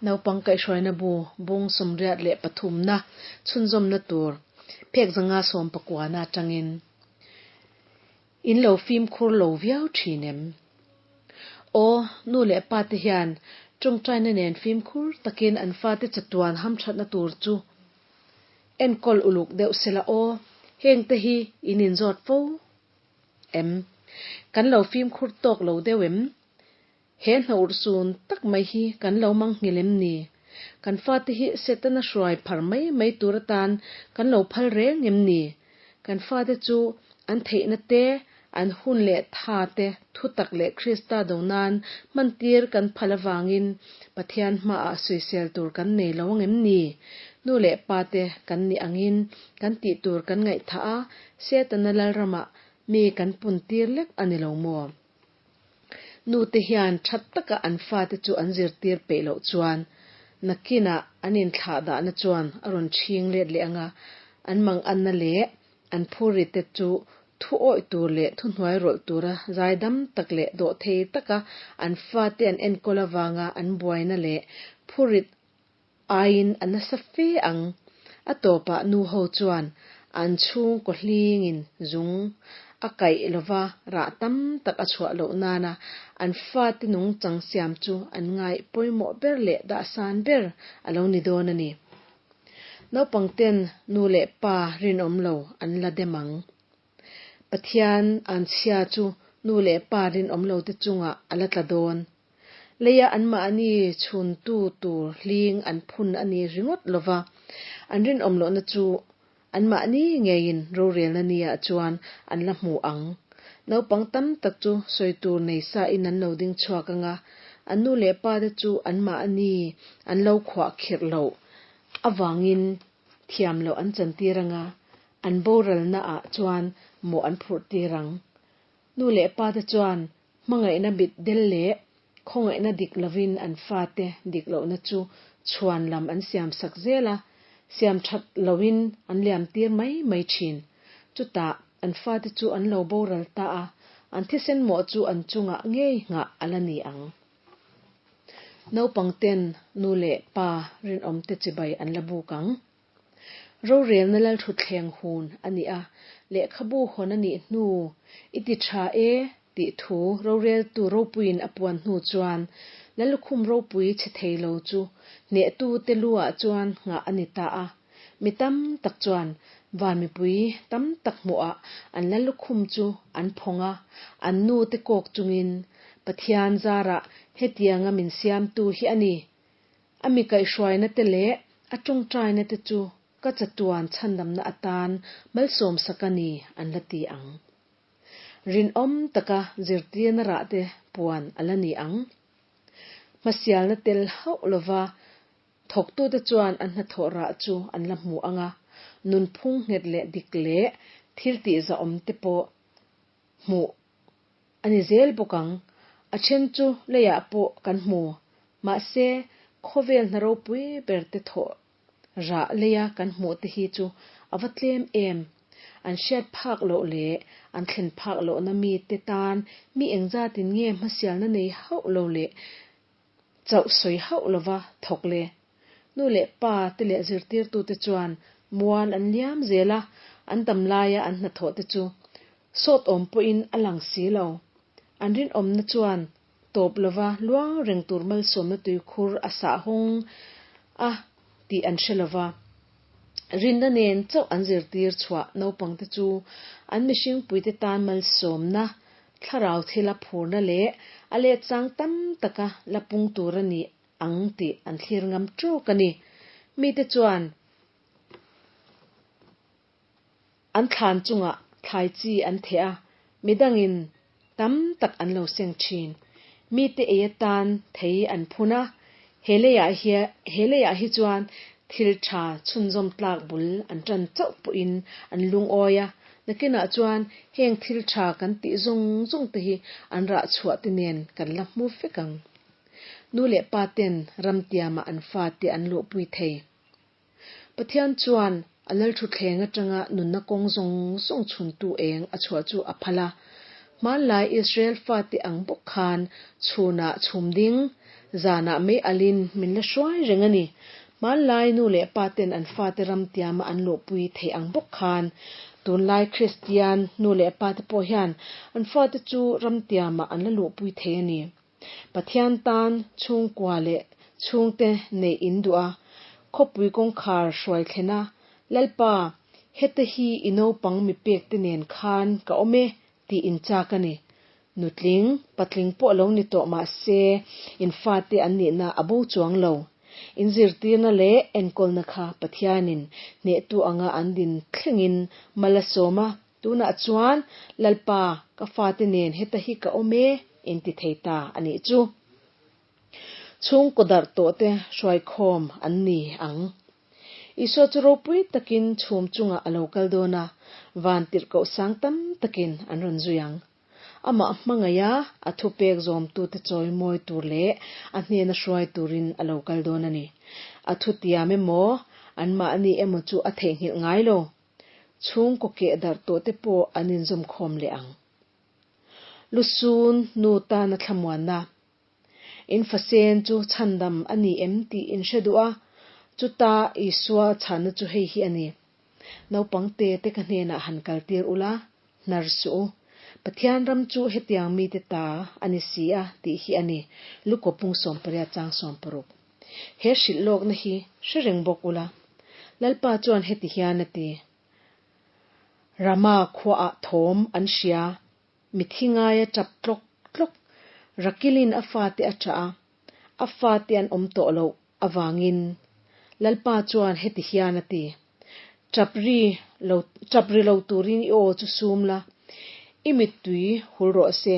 Naupang kaihhruaina bu bung 83 na chhunzawmna tur phek 5 19 na atangin in lo fimkhur lo viau thin em? Aw, nu leh pa te hian tawngtaina nen fimkhur takin an fate chatuan hamthatna tur chu enkawl uluk deuh sela aw, heng te hi in inzawt fo em? Kan lo fimkhur tawk lo deuh em? He hnawrhsun tak mai hi kan lo manghilh em ni? Kan fate hi Setana hruai phar mai mai tur atan kan lo phal reng em ni? Kan fate chu an theihna te, an hun leh tha te thutak leh Krista do nan hmantir kan phal avangin Pathian hmaah sawisel tur kan nei lo ang em ni? Nu leh pa te kan nih angin kan tih tur kan ngaihthah a, Setana lalramah mi kan puntir lek a ni lo maw? Nu te hian that taka an fate chu an zirtir peih loh chuan nakinah an inthlah dahna chuan a rawn chhing let leh ang a, an manganna leh an phurrit te chu thu awih tur leh thuhnuai rawlh tura zaidam tak leh dawhthei taka an fate an enkawl avanga an buaina leh phurrit aiin a nasa fe ang. A tawpah nu ho chuan an chhungkaw hlingin zung a kaih lova rah tam tak a chhuah loh nana an fate nungchang siam chu an ngaih pawimawh ber leh dahsan ber a lo ni dawn a ni. Naupangten nu leh pa rinawm lo an la dem ang. Pathian anchhia chu nu leh pa rinawm lo te chungah a la tla dawn. Leia anmahni chhuntu tur hling an phun a ni ringawt lova, an rinawm lohna chu anmahni ngeiin rorelna niah chuan an la hmu ang. Naupang tam tak chu sawi tur nei sain an lo ding chhuak ang a, an nu leh pa te chu anmahni an lo khuah khirh loh avangin thiam loh an chantir ang a, an boralna ah chuan mawh an phurh tir ang. Nu leh pa te chuan Hmangaihna bit del leh khawngaihna dik lovin an fate dik lohna chu chhuan lam an siam sak zel a, siam that loin an liam tir mai mai thin. Chutah an fate chu an lo boral ta a, an thisen mawh chu an chungah ngei nghah a la ni ang. Naupangten nu leh pa rinawmte chibai an la buk ang. Rorelna lalthutthleng hun a ni a, lehkhabu hawn a nih hnu, I ti tha e tih thu roreltu ropuiin a puan hnu chuan Lallukhum ropui chhe thei lo chu hnehtute luah chuan nghah a ni ta a. Mi tam tak chuan van mipui tam tak hmuhah an Lallukhum chu an phawng a, an nute kawk chungin, Pathian zarah hetianga min siamtu hi a ni A mi kaihhruaina te leh a tawngtaina te chu ka chatuan chhandamna atan malsawmsak a ni an la ti ang. Rinawm taka zirtirna rah te puan a la ni ang. Hmasialna tel hauh lova thawktute chuan an hnathawh rah chu an la hmu ang a, nunphung nghet leh dik leh thil tihzahawm te pawh hmuh A ni zel bawk ang. A then chu leiah pawh kan hmu. Mahse, khawvel hna ropui ber te thawh rah leia kan hmuh te hi chu a va tlem em. An hriat phak loh leh an thlen phak lohna mite tan mi engzatin nge hmasialna nei hauh lo leh chauh sawi hauh lova thawk le. Nu leh pa te leh zirtirtute chuan mual an liam zel a, an dam laia an hnathawh te chu sawt awm pawhin a lang si lo. An rinawmna chuan tawp lova luang reng tur malsawmna tuikhur a sah hawng a tih an hre lova. Rinna nen chauh an zirtir chhuah naupangte chu an mihringpuite tan malsawmna Thlarau thila phurna leh a let chang tam taka la pung tur a ni ang tih an thlir ngam ṭuk a ni. Mite chuan an thlan chungah thlai chi an theh a, midangin tam tak an lo seng ṭhin. Mite ei atan thei an phun a, he leiah he leiah hi chuan thil ṭha chhunzawm tlak bul an ṭan chauh pawhin an lungawi a, Nakinah chuan heng thil tha kan tih zawng zawng te hi an rah chhuah te nen kan la hmu vek ang. Nu leh pa ten ram tiamah an fate an luhpui thei. Pathian chuan a lalthutthleng atanga nunna kawng zawng zawng chhuntu eng a chhuah chu a phal a. Hmanlai Israel fate ang bawk khan chhunah chhum ding, Zanah mei alin min la hruai reng a ni. Hmanlai nu leh pa ten an fate ram tiama an luhpui theih ang bawk khan tunlai Kristian nu leh pa te pawh hian an fate chu ram tiamah an la luhpui thei a ni. Pathian tan chhungkua leh chhungte neih in duh a, khawpui kawngkhar hruai thlen a, Lalpa, heta hi i naupang mi pek te nen khan ka awm e tih in chak a ni. Nutling, patling pawh lo ni tawh mah se in fate an nihna a bo chuang lo. In zirtirna leh enkawlna kha Pathianin hnehtu anga an din thlengin mal a sawm a, tunah chuan Lalpa, ka fate nen heta hi ka awm e, in ti thei ta a nih chu. Chhungkaw darh tawhte hruaikhawm an ni ang. Isua chu ropui takin chhum chungah a lo kal dawn a, van tirhkoh sang tam takin an rawn zui ang. Amah hmangaih a, a thupek zawmtute chawi mawi tur leh a hnena hruai turin a lo kal dawn a ni. A thutiam emaw, anmahni emaw chu a theihnghilh ngai lo. Chhungkaw keh darh tawhte pawh an inzawmkhawm leh ang. Lusun nu tana thlamuanna. In fasen chu chhandam a ni em tih in hre duh a, chuta Isua chhanna chu hei hi a ni, Naupang te te ka hnenah han kaltir ula, hnar suh u. Pathian ram chu hetiang mite ta a ni si a tih hi a ni, Lukaw pung 18 chang 60. He hrilh lawkna hi hre reng bawk ula. Lalpa chuan heti hian a ti, Rama khuaah thawm an hria, Mithi ngaia tap tlawk tlawk Rakilin a fate a ṭah a, a fate an awm tawh loh avangin Lalpa chuan heti hian a ti, Ṭap ri lo, ṭap ri lo turin i aw chu sum la, i mittui hul rawh se,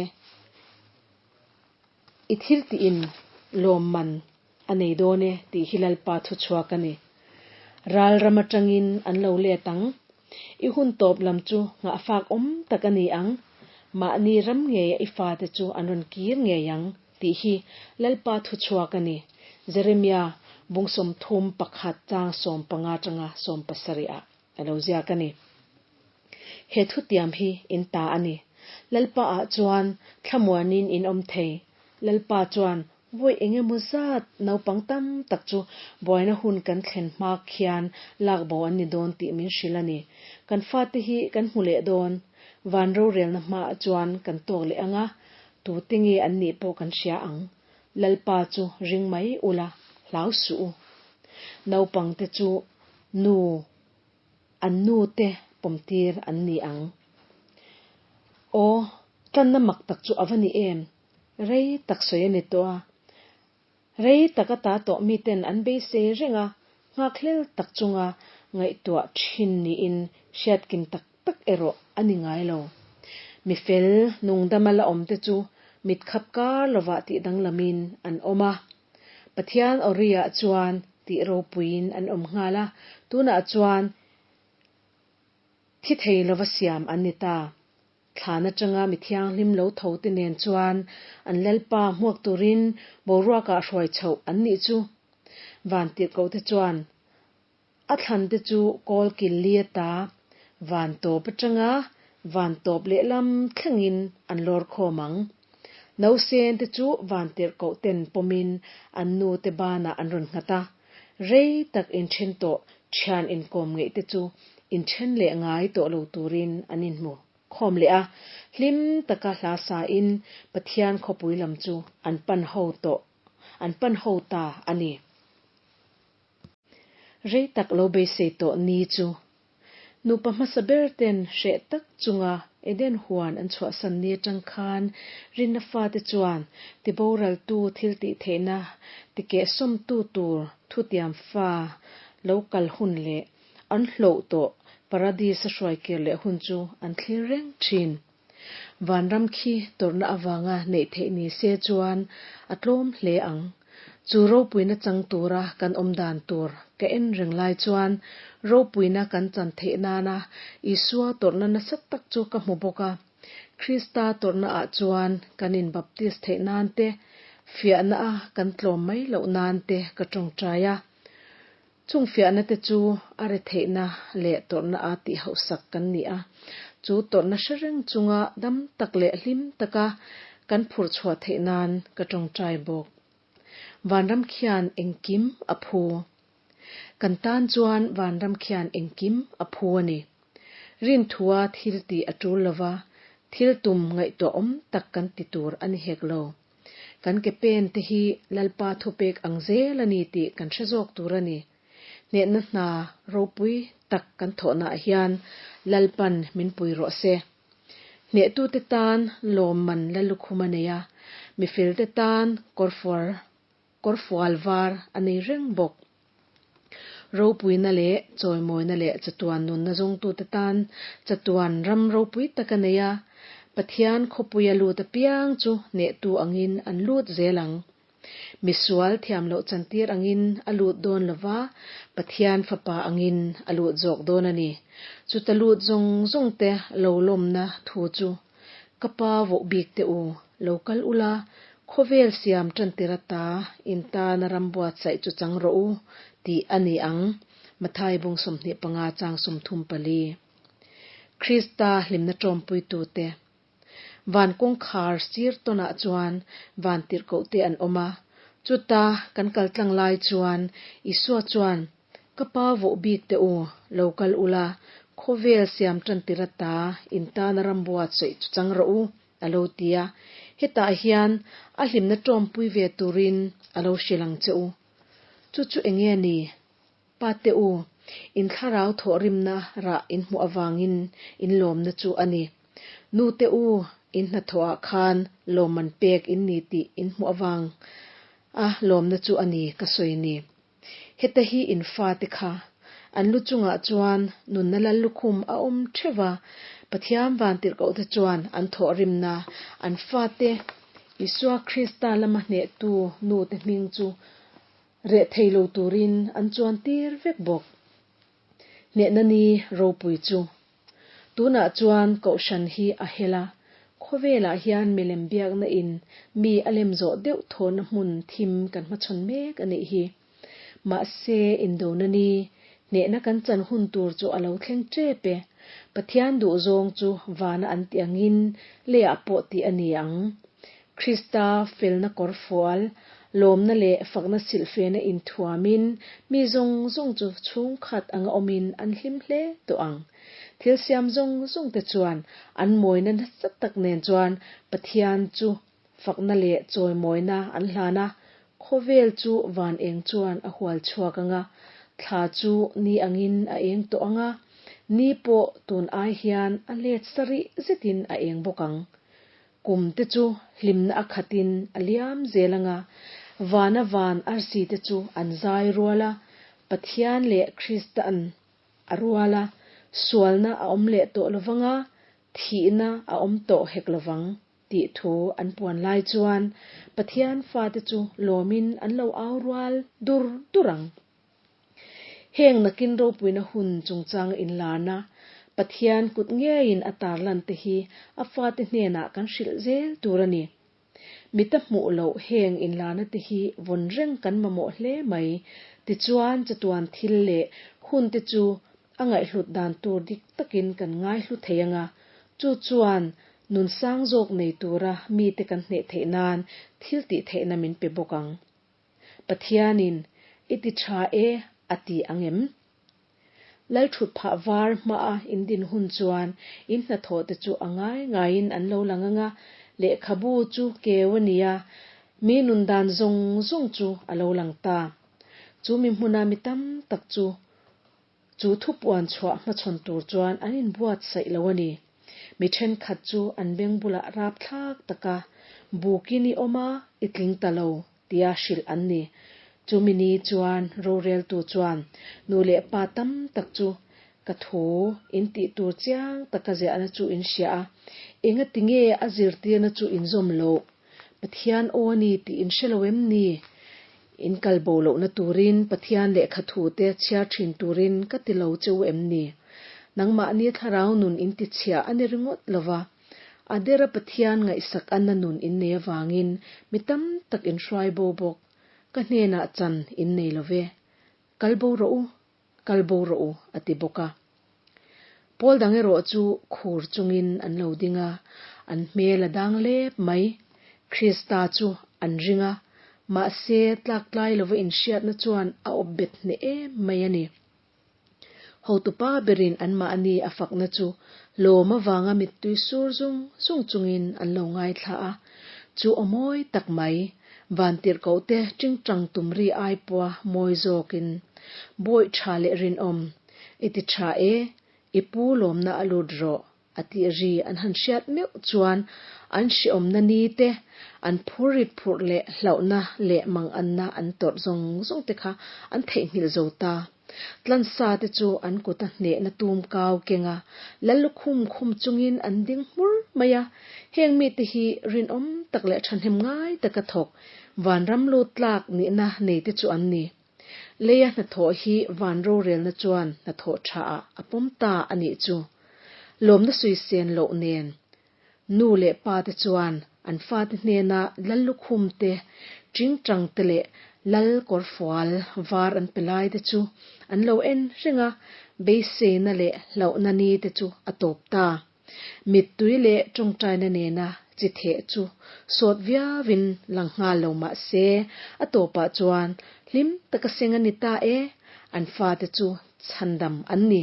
i thil tiin lawmman a nei dawn e tih hi Lalpa thu chhuak a ni. Ral ram atangin an lo let ang. I hun tawp lam chu nghahfak awm tak a ni ang. Mahni ram ngeia i fate chu an rawn kir ngei ang tih hi Lalpa thu chhuak a ni. Jeremia bung 31 chang 15 atanga 17 ah a lo ziak a ni. He thutiam hi in ta a ni. Lalpa ah chuan thlamuanin in awm thei. Lalpa chuan Vawi eng emaw zat naupang tam tak chu buaina hun kan thlen hma khian lak bo an ni dawn tih min hrilh a ni. Kan fate hi kan hmu leh dawn. Van rorelna hmaah chuan kan tawk leh ang a, tute nge an nih pawh kan hria ang. Lalpa chu ring mai ula, hlau suh u. Naupangte chu nu an nute pawmtir an ni ang. Aw, tlanna mak tak chu a va ni em? Rei tak sawi a ni tawh a, rei tak ata tawh miten an beisei reng a, nghakhlel tak chunga ngaihtuah thin niin hriatkim tak tak erawh a ni ngai lo. Mi fel nungdama la awmte chu mit khap kar lovah tih danglamin an awm a. Pathian awriah chuan tih ropuiin an awm nghal a, tunah chuan thi thei lova siam an ni ta. Thlan atanga mi thianghlim lo tho te nen chuan an Lalpa hmuak turin boruakah hruai chhoh an nih chu. Vantirhkoh te chuan a thlan te chu kawl kil li ata van tawp atanga van tawp lehlam thlengin an lawr khawm ang. Nausen te chu vantirhkoh ten pawmin an nu te banah an rawn nghat a, rei tak inthen tawh thian inkawm ngeih te chu inthen leh ngai tawh lo turin an inhmu khawm leh a, hlim taka hla sain Pathian khawpui lam chu an pan ho tawh an pan ho ta a ni. Rei tak lo beisei tawh ni chu Nupa hmasa ber ten hreh tak chunga Eden huan an chhuahsan ni atang khan rinna fate chuan tiboraltu thil tih theihna tikehsawmtu tur thutiam fa lo kal hun leh an hloh tawh Paradis a hruaikir leh hun chu an thlir reng thin. Vanram khi tawrhna avanga neih theih ni se chuan a tlawm hle ang. Chu ropuina chang tura kan awm dan tur ka en reng lai chuan ropuina kan chan theih nana Isua tawrhna nasa tak chu ka hmu bawk a. Krista tawrhna ah chuan kan in baptis theih nan te, fiahna a kan tlawm mai loh nan te ka tawngtai a. Chung fiahna te chu a retheihna leh tawrhna a tih hauhsak kan ni a, chu tawrhna hre reng chunga dam tak leh hlim taka kan phurh chhuah theih nan ka tawngtai bawk. Vanram khian engkim a phu. Kan tan chuan vanram khian engkim a phu a ni. Rinthua thil tih a tul lova, thil tum ngaihtuah awm tak kan ti tur a ni hek lo. Kan ke pen te hi Lalpa thupek ang zel a ni tih kan hre zawk tur a ni. Hnehna hna ropui tak kan thawhnaah hian Lalpan min pui rawh se. Hnehtute tan lawmman la lukhum a nei a, mifelte tan kawrfual kawrfual var a nei reng bawk. Ropuina leh chawimawina leh chatuan nunna zawngtute tan chatuan ram ropui tak a nei a, Pathian khawpuia lut apiang chu hnehtu angin an lut zel ang. Misual thiam loh chantir angin a lut dawn lo va, Pathian Fapa angin a lut zawk dawn a ni. Chuta lut zawng zawng te lo lawmna thu chu, Ka pa voh bik teh u, lo kal ula, khawvel siam tantir ata in tana ram buatsaih chu chang rawh u, tih a ni ang, Mathai bung 25 chang 34. Krista hlimna tawmpuitute. Van kawngkhar sir tawnah chuan van tirhkoh te an awm a. Chuta kan kal tlang lai chuan Isua chuan, Ka pa voh bik teh u, lo kal ula, khawvel siam tan tir ata in tana ram buatsaih chu chang rawh u, a lo ti a. Hetah hian a hlimna tawmpui ve turin a lo hrilh ang che u. Chu chu enge ni? Pa te u, in thlarau thawhrimna rah in hmuh avangin in lawmna chu a ni. Nu te u, in hnathawhah khan lawmman pek in ni tih in hmuh avang a lawmna chu a ni ka sawi ni. Heta hi in fate kha an lu chungah chuan nunna lal lukhum a awm theuh a, Pathian vantirhkohte chuan an thawhrimna an fate Isua Krista lama hnehtu nu te hming chu Reh thei lo turin an chuan tir vek bawk. Hnehna ni ropui chu. Tunah chuan Kohhran hi a hel a, khawvelah hian milem biakna in mi a lem zawh deuh thawhna hmun thim kan hmachhawn mek a nih hi. Mahse, indona ni, hnehna kan chan hun tur chu a lo thleng tep e. Pathian duhzawng chu vana an tih angin leiah pawh tih a ni ang. Krista felna kawrfual, lawmna leh fakna silhfena inthuamin mi zawng zawng chu chhungkhat anga awmin an hlim hle tawh ang. Thil siam zawng zawng te chuan an mawina nasa tak nen chuan Pathian chu fakna leh chawimawina an hlan a, khawvel chu van eng chuan a hual chhuak ang a, thla chu ni angin a eng tawh ang a, ni pawh tun ai hian a let sarih zetin a eng bawk ang. Kum te chu hlimna a khatin a liam zel anga, vana van arsi te chu an zai rual a, Pathian leh Krista'n a rual a, sualna a awm leh tawh lovang a, thihna a awm tawh hek lovang tih thu an puan lai chuan Pathian fate chu lawmin an lo au rual dur dur ang. Heng nakin ropuina hun chungchang inlarna, Pathian kut ngeiin a tarlan te hi a fate hnenah kan hrilh zel tur a ni. Mita hmuh loh heng inlarna te hi vawn reng kan mamawh hle mai. Tichuan chatuan thil leh hun te chu a ngaihhlut dan tur dik takin kan ngaihlu thei anga, chu chuan nun sang zawk nei tura mite kan hneh theih nan thil tih theihna min pe bawk ang. Pathianin i ti tha e a ti ang em? Lalthut phah var hmaa in din hun chuan in hnathawh te chu a ngai ngaiin an lo lang ang a, lehkhabu chu keu a nia, mi nun dan zawng zawng chu a lo lang ta. Chu mi hmuna mi tam tak chu chu thupuan chhuah hmachhawn tur chuan an inbuatsaih lo a ni. Mi thenkhat chu an beng bulah rapthlak taka bukin i awm a, i tling ta lo tia hrilh an ni. Chumi ni chuan roreltu chuan nu leh pa tam tak chu ka thu in tih tur chiang taka ziahna chu in hria a, engati nge a zirtirna chu in zawm loh? Pathian aw a ni tih in hre lo em ni? In kal bo lohna turin Pathian lehkha thute chhiar thin turin ka ti lo che u em ni? Nangmahni thlarau nun in ti chhia a ni ringawt lo va, a dera Pathian ngaihsak anna nun in nei avangin mi tam tak in hruai bo bawk. Ka hnenah chan in nei lo ve. Kal bo rawh u, kal bo rawh u, a ti bawk a. Pawl dang erawh chu khur chungin an lo ding a, an hmel a dang lep mai. Krista chu an ring a, Mahse, tlaktlai lova inhriatna chuan a awp bet hneh em mai a ni. Hotupa berin anmahni a fakna chu lawm avanga mittui sur zung zung chungin an lo ngaithla a. Chu aw mawi tak mai, vantirhkohte tingtang tum ri ai pawha mawi zawkin, Bawih tha leh rinawm, i ti tha e, i pu lawmna a lut rawh. A tih ri an han hriat meuh chuan an hriawmna ni te, an phur rit phurh leh hlauhna leh manganna an tawrh zawng zawng te kha an theihnghilh zo ta. Tlansa te chu an kuta hnehna tum kau keng a, lal lukhum khum chungin an ding hmur mai a. Heng mite hi rinawm tak leh thahnem ngai taka thawk, vanram lut tlak nihna nei te chu an ni. Leia hnathawh hi van rorelna chuan hnathawh tha ah a pawm ta a nih chu. Lawmna suisen loh nen nu leh pa te chuan an fate hnena lal lukhum te, tingtang te leh lal kawrfual var an pe lai te chu an lo en reng a, beiseina leh hlauhna ni te chu a tawp ta. Mittui leh tawngtaina nena chi theh chu sawt viauin lang nghal lo mah se, a tawpah chuan hlim taka seng a ni ta e, an fate chu chhandam an ni.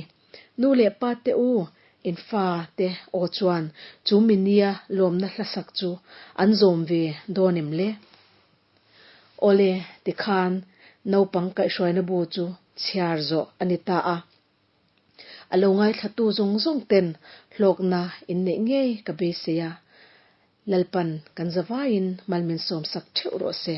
Nu leh pa te u, in fate aw chuan chu minia lawmna hlasak chu an zawm ve dawn em le? Awle, tikhan naupang kaihhruaina bu chu chhiar zawh a ni ta a. A lo ngaithlatu zawng zawng ten hlawkna in neih ngei ka beisei a, Lalpan kan zavaiin mal min sawmsak theuh rawh se.